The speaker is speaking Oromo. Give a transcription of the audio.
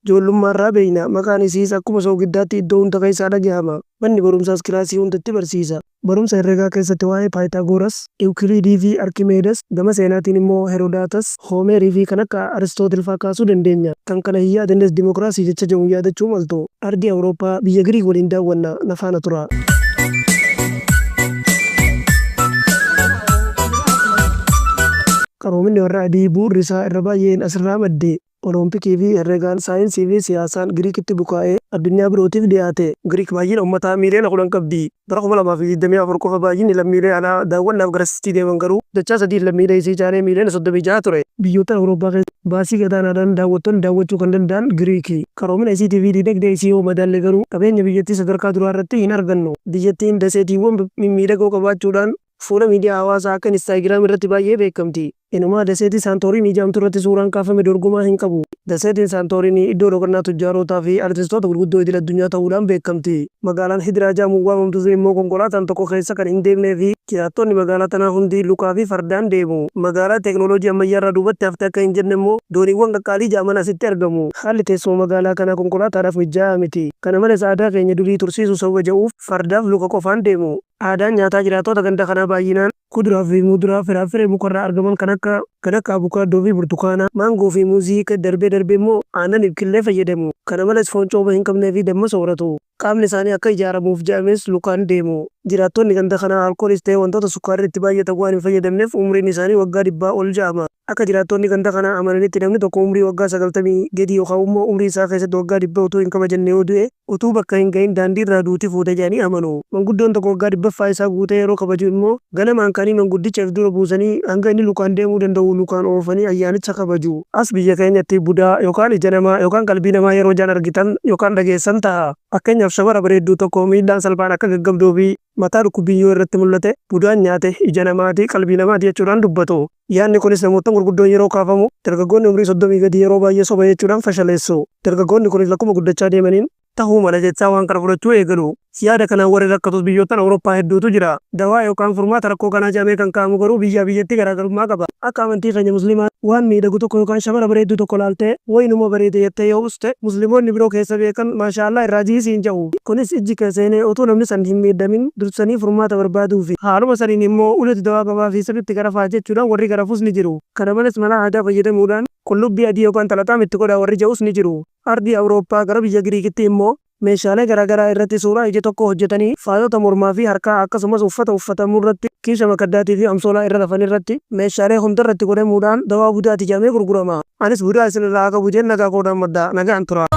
Ijoollummaarraa beeyna. Maqaan isiis akkuma soogiddaatti iddoo hunda keessaa dhagahama. Manni barumsaas kilaasii hundatti barsiisa. Barumsa herregaa keessatti waa'ee Paayitaagoras, Iwukiliidii fi Arkimeedes, gama seenaatiin immoo Herodaatas, Hoomeerii fi kan akka Aristootil faa kaasuu dandeenya. Kan kana hin yaadannes dimokiraasii jecha jedhu yaadachuu maltu. Ardii Awurooppaa biyya Giriik waliin daawwanna. Na faana turaa. Qaroominni warra adii bu'urri isaa irra baay'een asirraa madde. Olompikii fi herregaan, saayinsii fi siyaasaan Giriikitti bukaa'ee addunyaa birootiif dhiyaate. Giriik baay'ina ummataa miiliyoona 10 qabdi. Bara 2024 qofa baay'inni lammiilee alaa daawwannaaf garasitti deeman garuu dachaa sadiin lammiilee isii caalee miiliyoona 36 ture. Biyyoottan Awurooppaa keessa baasii gadaanaadhaan daawwattoonni daawwachuu kan danda'an Giriiki. Qaroomina isiitii fi dinagdee isii yoo madaalle garuu qabeenya biyyattii sadarkaa duraa irratti hin argannu. Biyyattiin daseetiiwwan mimmiidhagoo qabaachuudhaan fuula miidiyaa hawaasaa akka Inistaagiraam irratti baay'ee beekamti. Inumaa daseetii Saantoorinii jedhamtu irratti suuraan kaafame dorgomaa hin qabu. Daseetiin Saantoorinii iddoo dhokannaa tujjaarootaa fi artistoota gurguddoo idil addunyaa ta'uudhaan beekamti. Magaalaan Hidiraa jedhamuun waamamtu sun immoo konkolaataan tokko keessa kan hin deemnee fi jiraattonni magaalaa tanaa hundi lukaa fi fardaan deemu. Magaalaa teeknooloojii ammayyaarraa duubatti hafte akka hin jenne immoo dooniiwwan qaqqaalii jedhaman asitti argamu. Haalli teessuma magaalaa kanaa konkolaataadhaaf mijaa'aa miti. Kana malees aadaa keenya durii tursiisuu sababa jedhuuf fardaaf luka qofaan deemu. Aadaan nyaataa jiraattota ganda kanaa baay'inaan kuduraa fi muduraa, firaafiree mukarraa argaman kan akka kan akka abukaaddoo fi burtukaanaa, maangoo fi muuzii, darbee darbee immoo aannaniif killee fayyadamu. Kana malees foon cooma hin qabnee fi damma sooratu. Qaamni isaanii akka ijaaramuuf jedhamees lukaan deemu. Jiraattonni ganda kanaa alkooliis ta'e wantoota sukkaarri itti baay'atan waan hin fayyadamneef umriin isaanii waggaa dhibbaa ol jedhama. Akka jiraattonni ganda kanaa amananitti namni tokko umrii waggaa sagaltamii gadi yookaan immoo umrii isaa keessatti waggaa dhibba utuu hin kabajanne yoo du'e, utuu bakka hin ga'in daandiirraa duuti fuute jedhanii amanu. Manguddoon tokko waggaa dhibbaffaa isaa guutee yeroo kabaju immoo ganamaan ka'anii manguddicha if dura buusanii hanga inni lukaan deemuu danda'u lukaan oofanii ayyaanicha kabaju. As biyya keenyatti budaa yookaan ija namaa yookaan qalbii namaa yeroo ijaan argitan yookaan dhageessan taha. Fakkeenyaaf shamara bareedduu tokko miidhaan salphaan akka gaggabduu fi mataa dhukkubbiin yoo irratti mul'ate budaan nyaate, ija namaati, qalbii namaati jechuudhaan dubbatu. Yaadni kunis namoottan gurguddoon yeroo kaafamu dargaggoonni umrii soddomii gadii yeroo baay'ee soba jechuudhaan fashaleessu. Dargaggoonni kunis lakkuma guddachaa deemaniin tahuu mala jechaa waan kana fudhachuu eegalu. Yaada kanaan warri rakkatus biyyoottan Awurooppaa hedduutu jira. Dawaa yookaan furmaata rakkoo kanaa jedhamee kan kaa'amu garuu biyyaa biyyatti garaagarummaa qaba. Akka amantii keenya Muslimaa waan miidhagu tokko yookaan shamara bareedduu tokko laaltee way numa bareeda jettee yoo uste Muslimoonni biroo keessa beekan Maashaa Allaah irraa ji'i siin ja'u. Kunis ijji kee seenee utuu namni san hin miidhamin dursanii furmaata barbaaduufi. Haaluma saniin immoo uletu dawaa qabaa fi sirritti garafaa jechuudhaan warri garafus ni jiru. Kana malees mala aadaa fayyadamuudhaan qullubbii adii yookaan xalaxaam itti godhaa warri ja'us ni jiru. Ardii Awurooppaa gara biyya Giriikitti immoo meeshaalee garaagaraa irratti suuraa ija tokkoo hojjetanii faayota mormaa fi harkaa akkasumas uffata uffatamurratti, kiisha makaddaatii fi amsoolaa irra rafanirratti meeshaalee hundarratti godhamuudhaan dawaa budaati jedhamee gurgurama. Anis budaa isin irraa haa qabu jeen nagaa koo dhaammadha. Nagaan turaa.